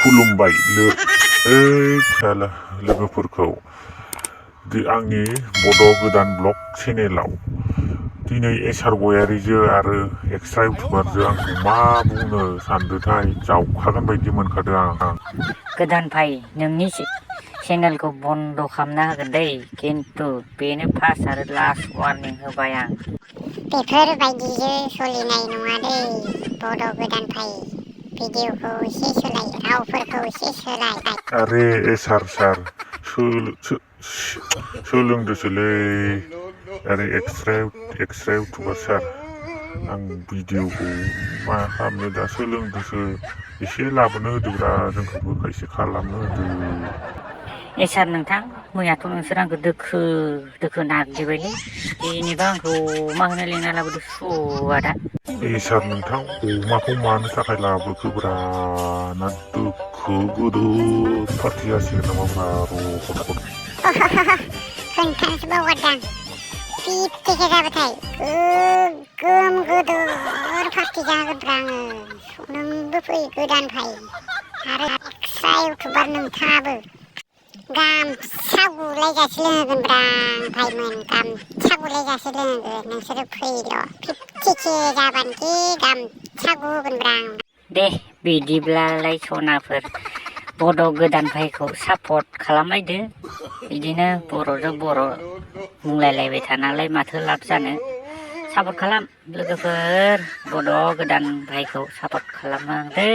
खुलुमबाय लोगोफोरखौ आंनि बड' गोदान ब्लग चेनेलाव दिनै एसार गयारिजों आरो एक्सट्रा इउटुबारजों आंखौ मा बुंनो सानदोंथाय जावखागोन बायदि मोनखादों आं। गोदान भाई नोंनि चेनेलखौ बन्द खालामना होगोन दै, खिन्थु बेनो फार्स्ट आरो लास्ट वार्निं होबाय आं। बेफोरबायदिजों सोलिनाय नङा दै बड' गोदान भाई, भिडिअखौ एसे सोलाय, रावफोरखौ एसे सोलाय। आरे एसार सार सोलोंदोसोलै आरे एक्सट्रा इउटुबार सार, आं भिडिअखौ मा खालामनो दा सोलोंदोसो, एसे लाबोनो होदोब्रा जोंखौबो खायसे खालामनो होदो। एसार नोंथां, मैयाथ' नोंसोर आंखौ दोखो नाग्लिबायलै, जेनेबा आंखौ अमा होनो लिंना लाबोदो सुआ दा। एसार नोंथां, अमाखौ मानो थाखाय लाबोखोब्रा, ना दोखो गोदोर पार्टि जासिगोन नामाब्रा खोन्थानोसो बावगारदां, 50K जाबाथाय गोगोम गोदोर पार्टि जागोनब्रा आङो। नोंबो फै गोदान भाई आरो एक्सट्रा इउटुबार नोंथाङाबो। गामसा गुलायजासे लोंहोगोनब्रा भाइमोन, गामसा गुलायजासे लोंहोगोन, नोंसोरो फैल'। 50K जाबानोखि गामसा गुहोगोनब्रा आं। दे बिदिब्लालाय सनाफोर, बड' गोदान भाइखौ सापर्ट खालामलायदो। बिदिनो बर'जों बर' बुंलायलायबाय थानालाय माथो लाब जानो। सापर्ट खालाम लोगोफोर, बड' गोदान भाइखौ सापर्ट खालामो दै।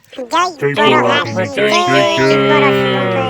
जय बर' हारिनि, जय बर' सुबुंफोर।